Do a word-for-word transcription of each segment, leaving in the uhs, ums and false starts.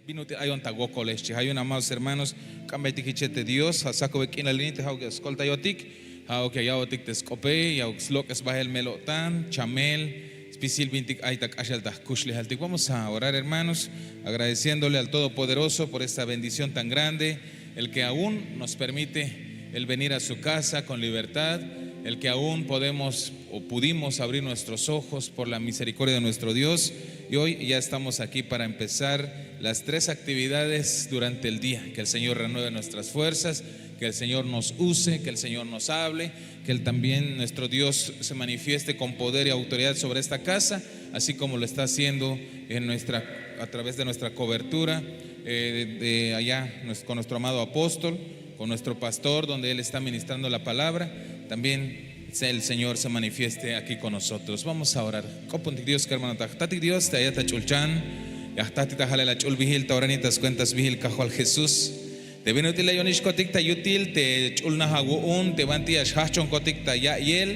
Bin ut'il ayon ta wokole xchi. Ja' yu'un, amados hermanos, k'ambeytik jiche te Dios, ja' sakube k'inal ini te ja'uk ya skoltayotik, ja'uk ya ya'botik te sk'ope, ya slok'es bahel mel-o'tan, chamel, spisil bintik ay ta k'axel ta jkuxlejaltik. Vamos a orar, hermanos, agradeciéndole al Todopoderoso por esta bendición tan grande, el que aún nos permite el venir a su casa con libertad, el que aún podemos o pudimos abrir nuestros ojos por la misericordia de nuestro Dios. Y hoy ya estamos aquí para empezar las tres actividades durante el día. Que el Señor renueve nuestras fuerzas, que el Señor nos use, que el Señor nos hable, que Él también, nuestro Dios, se manifieste con poder y autoridad sobre esta casa, así como lo está haciendo en nuestra, a través de nuestra cobertura, eh, de allá, nues-, con nuestro amado apóstol, con nuestro pastor, donde él está ministrando la palabra. También sea el Señor se manifieste aquí con nosotros. Vamos a orar. K'opontik Dios, kermanotak. Jtatik Dios, te ayat ta ch'ulchan, ya jtatik ta jalel ach'ul bijil ta ora ini ta skuenta sbijil Kajwal Jesús. Te bin ut'il la yonixkotik ta yutil te ch'ul naj awu'un, te banti ya xjajchonkotik ta ya'iyel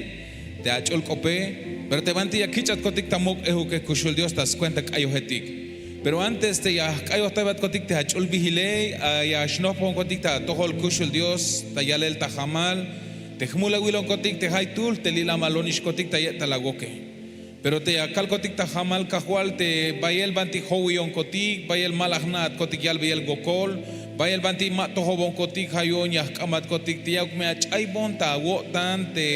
te ach'ul k'ope, pero te banti ya kich'atkotik ta muk' ejuke, kuxul Dios, ta skuenta k'ayojetik. Pero antes te ya jk'ayojtaybatkotik te ach'ul bijile, a, ya xnojp'onkotik ta atojol, kuxul Dios, ta yalel ta jamal, te jmul awilonkotik te jaytuhl te li'lam alonixkotik ta ye'tal awoke. Pero te ya kalkotik ta jamal, Kajwal, te bayel banti jowiyonkotik, bayel ma la jna'atkotik yalbeyel wokol, bayel banti ma atojobonkotik, ja' yu'un ya jk'ambatkotik te yauk me ach'aybon ta awo'tan te,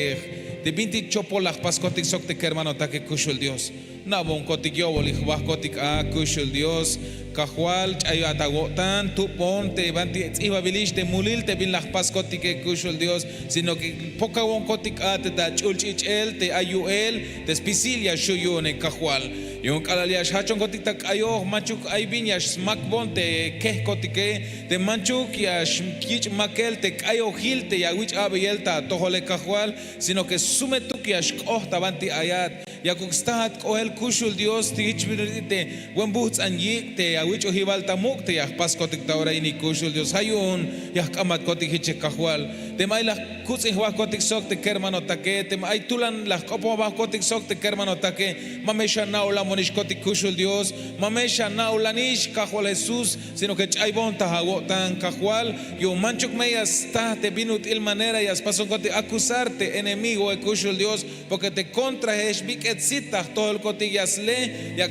te bintik chopol la jpaskotik sok te kermanotake, kuxul Dios. Na'bonkotik yo'bolil jbahkotik a, kuxul Dios. Kajwal, ch'ayat awo'tan, tup'on te banti ts'ihbabilix te mulil te bin la jpaskotike, kuxul Dios, sino que pokawonkotik a te ta ch'ul ch'ich'el te ay yu'el, te spisil ya xju' yu'une, Kajwal. Yu'un k'alal ya xjajchonkotik ta k'ayoj, manchuk ay bin ya xsmakbon te kejkotike, te manchuk ya xyich' makel te k'ayojil te ya awich' a'beyel ta atojole, Kajwal, sino que sumetuk ya xk'oht ta banti ayat. Yakuk stajat k'ohel, kuxul Dios, te jich bin ut'il te buen buhts'an yik' te awich'ojibal ta muk' te ya jpaskotik ta ora ini, kuxul Dios. Ja' yu'un ya jk'ambatkotik jiche, Kajwal. Teme ay la jkuts'in jbahkotik sok te kermanotake, teme ay tulan la jk'opoj jbahkotik sok te kermanotake, ma me xana'ulanbonixkotik, kuxul Dios. Ma me xana'ulanix, Kajwal Jesús, sino que ch'aybon ta awo'tan, Kajwal. Yu'un manchuk me ya sta te bin ut'il manera ya spasonkotik acusar te enemigoe, kuxul Dios, porque te contrajex bik'et sit ta jtojolkotik ya sle, ya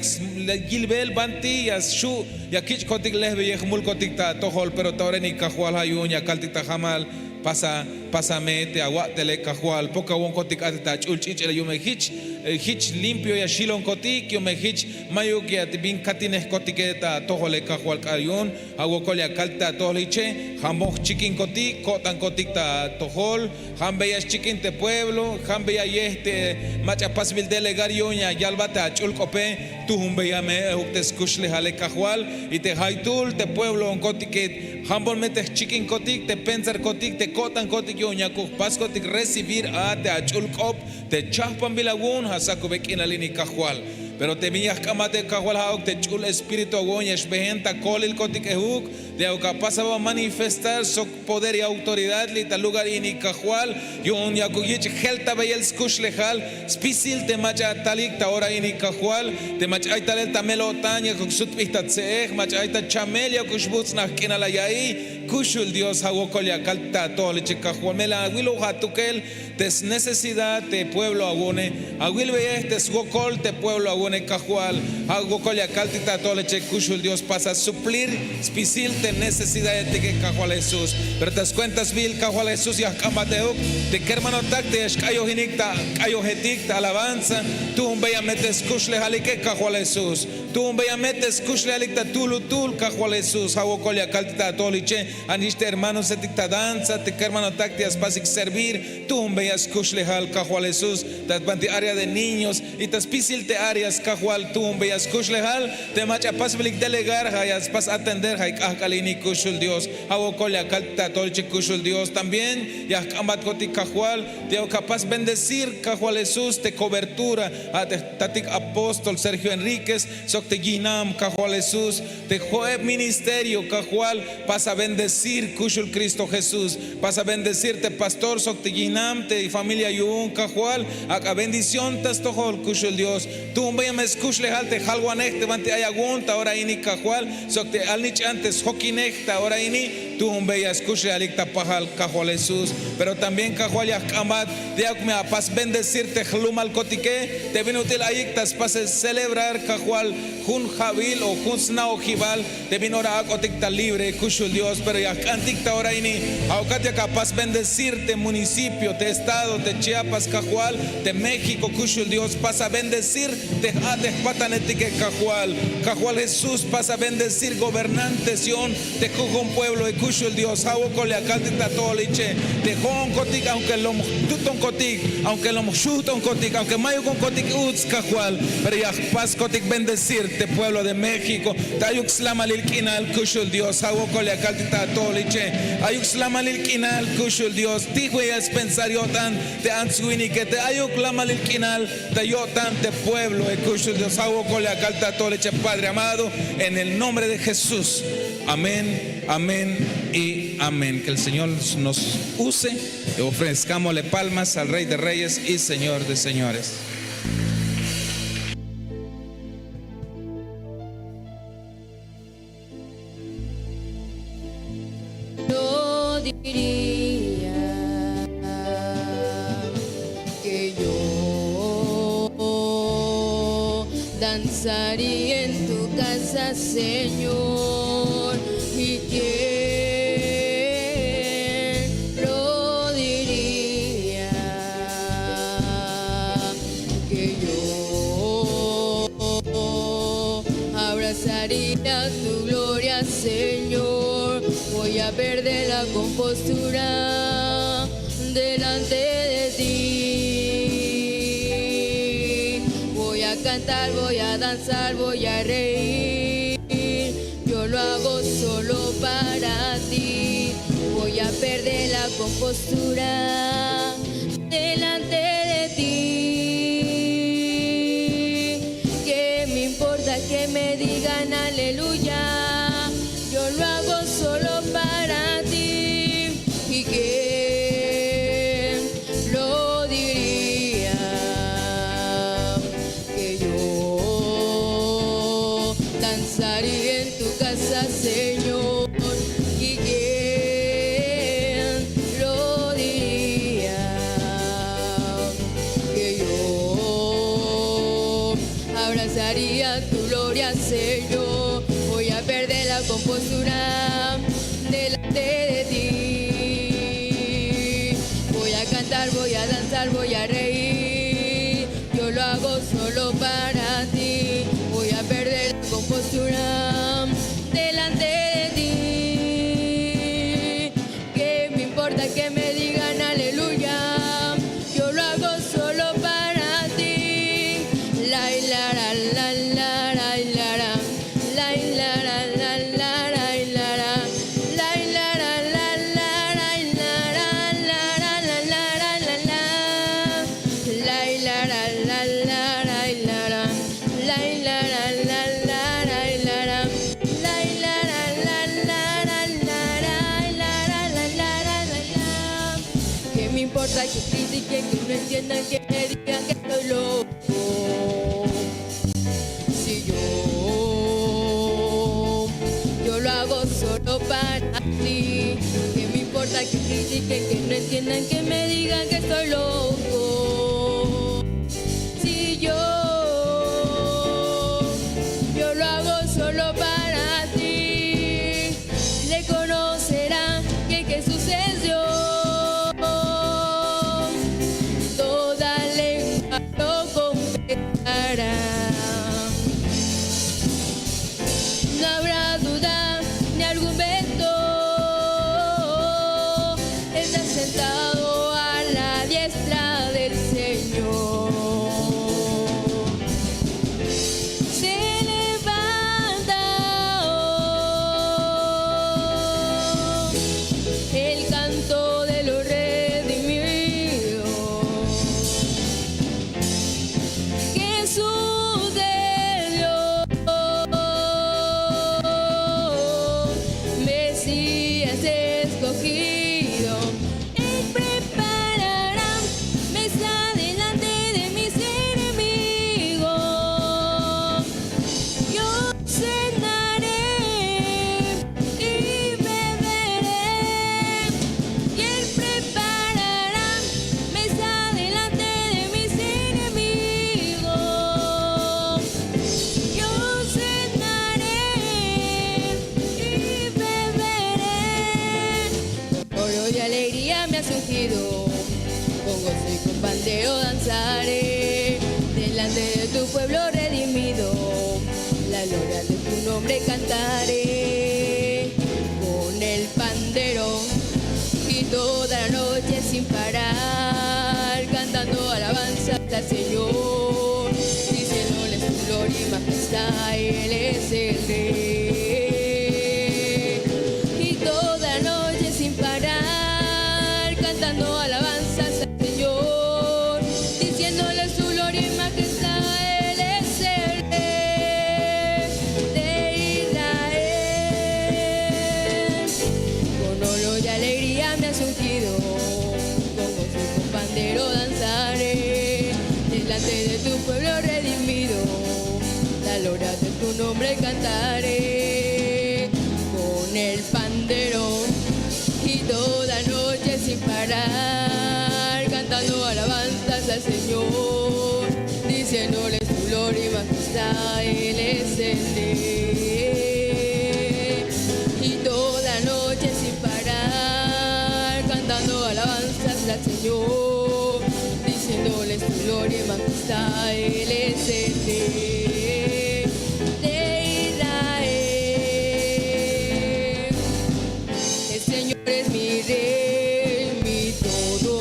yilbel banti ya xju' ya kich'kotik lejbeyel jmulkotik ta atojol. Pero ta ora ini, Kajwal, ja' yu'un ya kaltik ta jamal, pasa, pásame te awa'tele, Kajwal. Pokawonkotik a te ta ch'ul ch'ich'ele, yu'un me jich, eh, jich limpio ya xilonkotik, yu'un me jich mayuk ya te bin katinejkotike ta atojole, Kajwal. K'alal yu'un ja' wokol ya kaltik ta atojol jiche, jambon jchikinkotik, ko'tankotik ta atojol. Jambeya xchikin te pueblo, jambeya yej te mach'a pasbil delegar yu'un ya yalbat te ach'ul k'ope, tuhunbeya me ejuk te skuxlejale, Kajwal. Y te jaytuhl te pueblohonkotike, jambon me te jchikinkotik, te pensarkotik, te ko'tankotik yu'un yakuk jpaskotik recibir a te ach'ul k'op te chajpanbil awu'un, ja' sakube k'inal ini, Kajwal. Pero te bin ya jk'ambat euk, Kajwal, ja'uk te ch'ul espíritu awu'un ya xbehen ta kolilkotik ejuk, te yakuk apas aba manifestar sok poder y autoridad li' ta lugar ini, Kajwal. Yu'un yakuk yich' jeltabeyel skuxlejal spisil te mach'a atalik ta ora ini, Kajwal. Te mach'a ay talel ta mel-o'tan yakuk sutbij ta tse'ej, mach'a ay ta chamel yakuk xbuts'naj k'inal aya'iy, kuxul Dios. Ja' wokol ya kaltik ta atojol jiche, Kajwal. Melel awiloj atukel te snecesidad te pueblo awu'une, awilbeyej te swokol te pueblo awu'une, Kajwal. Ja' wokol ya kaltik ta atojol jiche, kuxul Dios, pasa suplir spisil te necesidadetike, Kajwal Jesús. Pero ta skuenta sbihil, Kajwal Jesús, ya jk'ambat euk te kermanotak te ya xk'ayojinik ta k'ayojetik ta alabanza, tuhunbeya me te skuxlejalike, Kajwal Jesús. Tuhunbeya me te skuxlejalik ta tuhlutuhl, Kajwal Jesús. Ja' wokol ya kaltik ta atojol jiche, ja'nix te hermanosetik ta danza, te kermanotak te ya spasik servir, tuhunbeya skuxlejal, Kajwal Jesús. Ta banti área de niños y ta spisil te áreas, Kajwal, tuhunbeya skuxlejal. Te mach'a pasbilik delegar, ja' ya spas atender, ja' ay k'ahk'al ini, kuxul Dios. Ja' wokol ya kaltik ta atojol jiche, kuxul Dios. También ya jk'ambatkotik, Kajwal, te yakuk apas bendecir, Kajwal Jesús, te cobertura a te jtatik apóstol Sergio Enríquez sok te yijnam, Kajwal Jesús, te jo'eb ministerio, Kajwal, pasa bendecir bendecir kuxul Cristo Jesús. Pasa bendecir te pastor sok te yinam, te familia yu'un, Kajwal. Ak'a bendición ta stojol kuxul Dios. Tu'unbeya me skuxlejal te jalwanej te banti ay awu'un ta ora ini, Kajwal, sok te alnich'an te sjokinej ta ora ini. Tu'unbeya skuxlejalik ta pajal, Kajwal Jesús. Pero también, Kajwal, ya jk'ambat te yak me apas bendecir te jlumalkotike te bin ut'il ayik ta spasel celebrar, Kajwal, jun ja'bil o jun sna'ojibal te bin ora ak'otik ta libre kuxul Dios. Pero ya jk'antik ta ora ini, ja'ukat yak apas bendecir te municipio, te estado, te Chiapas, Kajwal, te México kuxul Dios. Pasa bendecir te j'a' te jpatanetike, Kajwal. Kajwal Jesús, pasa bendecir gobernantes yu'un te jujun pueblo, e kuxul Dios. Ja' wokol ya kaltik ta ato'oliche, te jo'onkotik aunque lom jtutonkotik, aunque lom jxujt'onkotik, aunque mayukonkotik uts, Kajwal, pero ya jpaskotik bendecir te pueblo de México. Te ayuk slamalil k'inal kuxul Dios, ja' wokol ya kaltik ta ato'oliche. Ayuk slamalil k'inal kuxul Dios, tijbeya spensar yo'tan te ants winike, te ayuk slamalil k'inal ta yo'tan te pueblo, e kuxul Dios. Ja' wokol ya kaltik ta ato'oliche, Padre amado, en el nombre de Jesús. Amén, amén y amén. Que el Señor nos use. Ofrezcámosle palmas al Rey de Reyes y Señor de Señores. Yo diría que yo danzaría en tu casa, Señor, y quién lo diría que yo abrazaría tu gloria, Señor. Voy a perder la compostura delante de ti. Voy a cantar, voy a danzar, voy a reír. Yo lo hago solo para ti. Voy a perder la compostura delante de ti. ¿Qué me importa que me digan aleluya? Yo lo hago solo para ti. ¿Y quién lo diría? Que yo danzaría en tu casa, Señor, y quién lo diría, que yo abrazaría tu gloria, Señor. Voy a perder la compostura delante de ti. Voy a cantar, voy a danzar, voy a reír. Yo lo hago solo para ti. Voy a perder la compostura delante de ti. ¿Qué me importa que me digan aleluya? Yo lo hago solo para ti. La, la, la, la, la, la, la, la. La, la, la, la, la, la, la, la. La, la, la, la, la, la, la, la. La, la, la, la, la, la, la, la. La, la, la, la, la, la, la, la. La, la, la, la, la, la, la. La, la, la, la, la, la, la, la. ¿Qué me importa que critiquen, que no entiendan, que me digan que estoy loco? Si yo, yo lo hago solo para ti. ¿Qué me importa que critiquen, que no entiendan, que me digan que estoy loco? Si yo, yo lo hago solo para ti. Reconocerán que Jesús es Dios. Toda lengua lo confesará. No habrá duda ni argumento. Está sentado a la diestra del Señor. Se levanta, oh, el canto de los redimidos. Jesús es Dios. me has ungido. Con gozo y con pandero danzaré delante de tu pueblo redimido. La gloria de tu nombre cantaré con el pandero y toda la noche sin parar cantando alabanzas al Señor, diciéndoles tu gloria y majestad, Él es el Rey. Y toda noche sin parar cantando alabanzas al Señor, diciéndoles tu gloria y majestad, Él es el Rey de Israel. Con óleo y alegría me has ungido, con gozo y con pandero danzaré delante de tu pueblo redimido. La gloria de tu nombre cantaré con el pandero y toda noche sin parar cantando alabanzas al Señor, diciéndoles tu gloria y majestad, Él es el Rey. Y toda noche sin parar cantando alabanzas al Señor, diciéndoles tu gloria y majestad, Él es el Rey de Israel. El Señor es mi Rey, mi todo.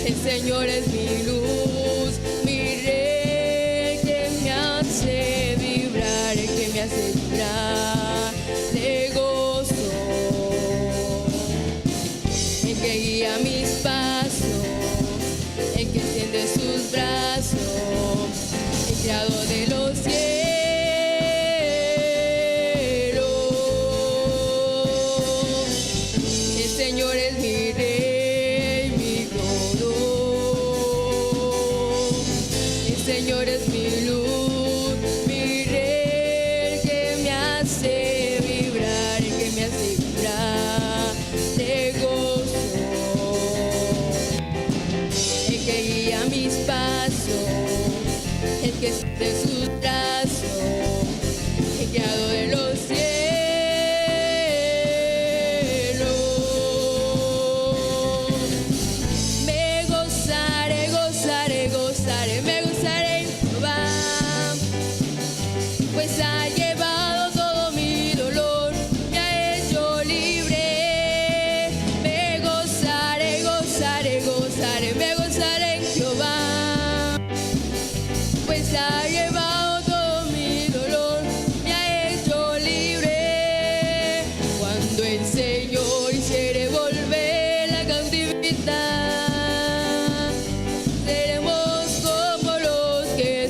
El Señor es mi luz, mi Rey, que me hace vibrar, el que me hace vibrar de gozo, el que guía mis pasos, el que extiende sus brazos, el creador de los cielos. El Señor es mi Rey, mi todo. El Señor es mi luz, mi Rey, el que me hace vibrar, el que me hace vibrar de gozo, el que guía mis pasos, el que extiende sus brazos, el creador de los cielos. Me gozaré, gozaré, gozaré, me gozaré en Jehová, pues ha llevado todo mi dolor, me ha hecho libre. Me gozaré, gozaré, gozaré, me gozaré en Jehová, pues ha llevado todo mi dolor, me ha hecho libre. Cuando el Señor hiciere volver la cautividad, seremos como los que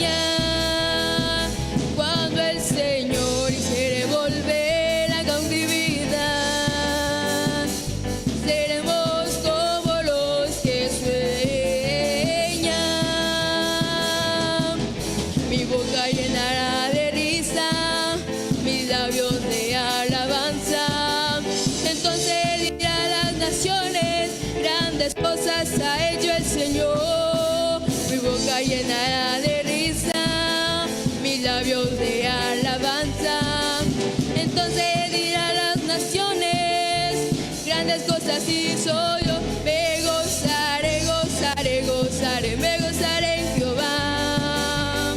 sueñan. Cuando el Señor hiciere volver la cautividad, seremos como los que sueñan. Mi boca llenará de risa, mis labios de alabanza. Entonces dirán las naciones: grandes cosas ha hecho el Señor. Mi boca llenará de risa, mis labios de alabanza. Entonces dirán las naciones: grandes cosas hizo Dios. Me gozaré, gozaré, gozaré, me gozaré en Jehová,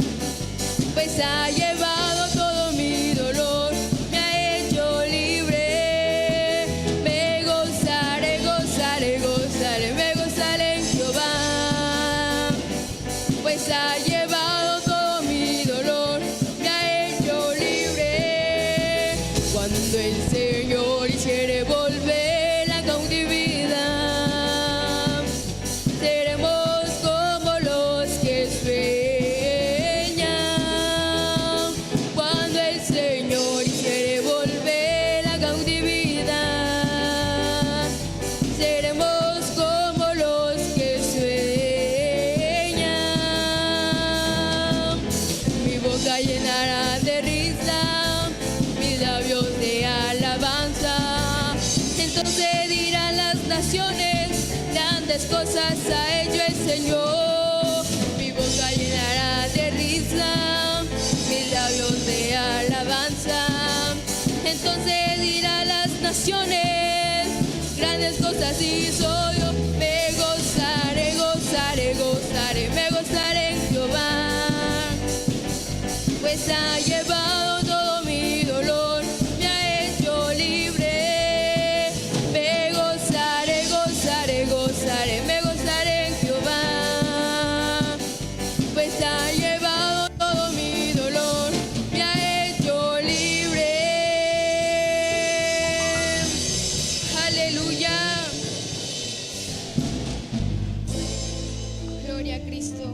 pues ha llevado todo mi dolor, me ha hecho libre. Me gozaré, gozaré, gozaré, me gozaré en Jehová, pues ha llevado todo mi dolor, me ha hecho libre. Cuando el Señor hiciere volver la cautividad, seremos como los que sueñan. Cuando el Señor hiciere volver la cautividad, seremos como los que sueñan. Mi boca llenará de risa, mis labios de alabanza. Entonces dirán las naciones: grandes cosas ha hecho el Señor. Mi boca llenará de risa, mis labios de alabanza. Entonces dirán Grandes cosas hizo Dios. Me gozaré, gozaré, gozaré, me gozaré en Jehová. Pues ha llevado todo mi dolor, me ha hecho libre. Me gozaré, gozaré, gozaré, me gozaré en Jehová. Pues ha llevado todo mi dolor, me ha hecho libre. Aleluya. Gloria a Cristo.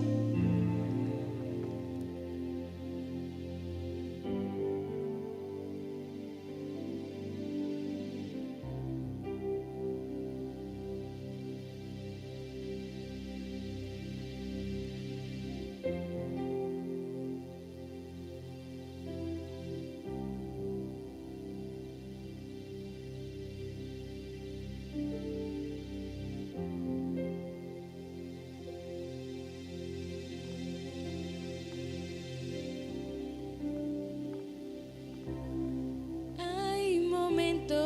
Hay momentos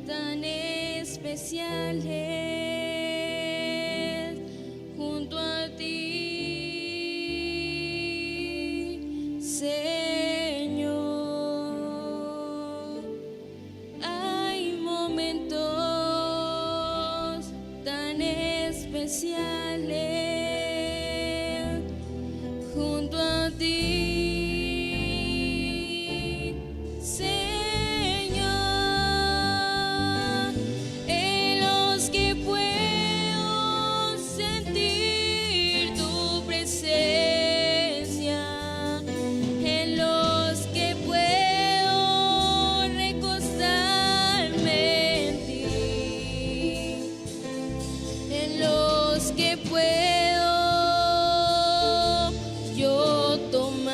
tan especiales junto a ti, Señor. Hay momentos tan especiales junto a ti, Señor, en los que puedo sentir tu presencia, en los que puedo recostarme en ti, en los que puedo yo tomar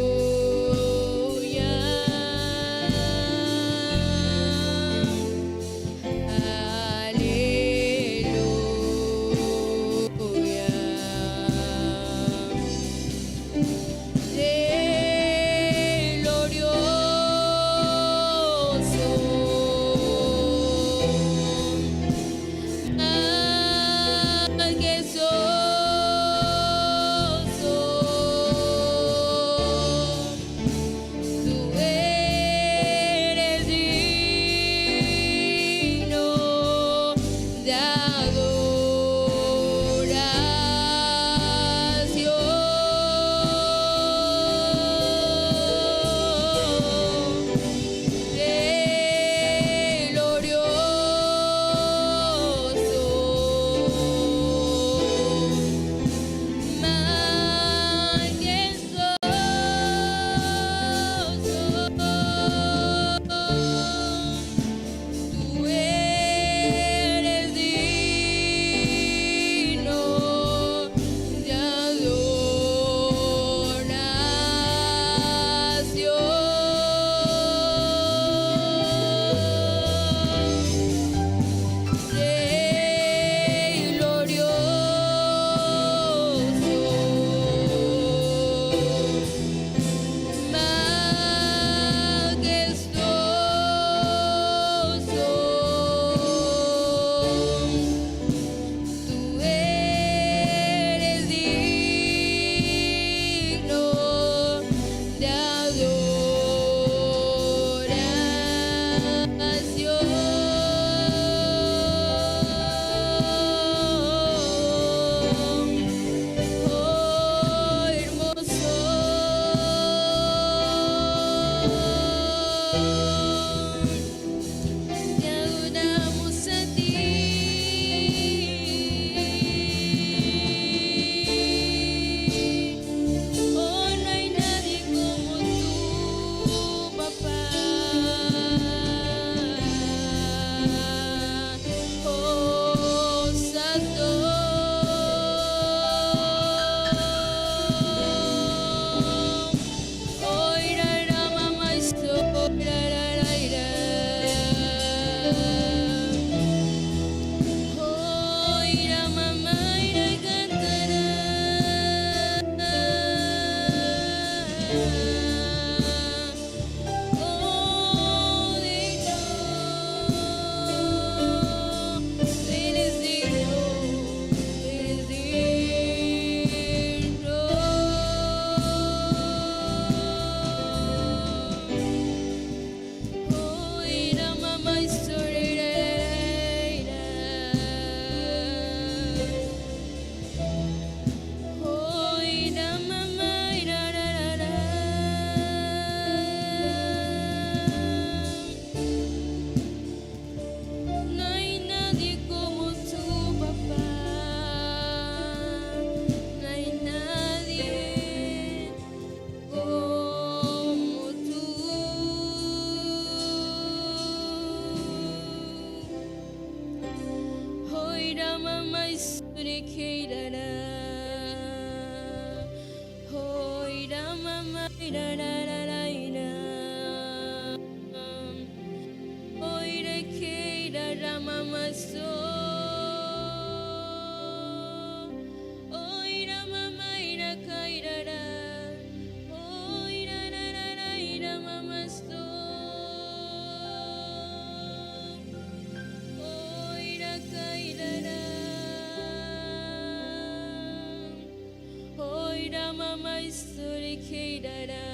Aleluya. Aleluya. Te glorioso, majestuoso, tú eres digno de adoración. Te glorioso, majestuoso, tú eres digno de adoración. Te glorioso, majestuoso, tú eres digno de adoración. Oh, hermoso. Te adoramos a ti. Oh, no hay nadie como tú, papá. Oh, santo. Oira ra mama isto ra ra ra ira. Oira mama ira kantara. Oh, digno, eres digno, eres digno. Oira mama isto ra ra ra ira. Oira mama ira ra ra ra. No hay nadie como tú, papá. No hay nadie como tú. Oira mama isto ra keirara. Oira mama ira ra ra ra ira. Oira keirara mama isto. Oira mama ira kairara. Oira ra ra ra ira mama isto. Oira kairara. Oira mama isto ra keirara.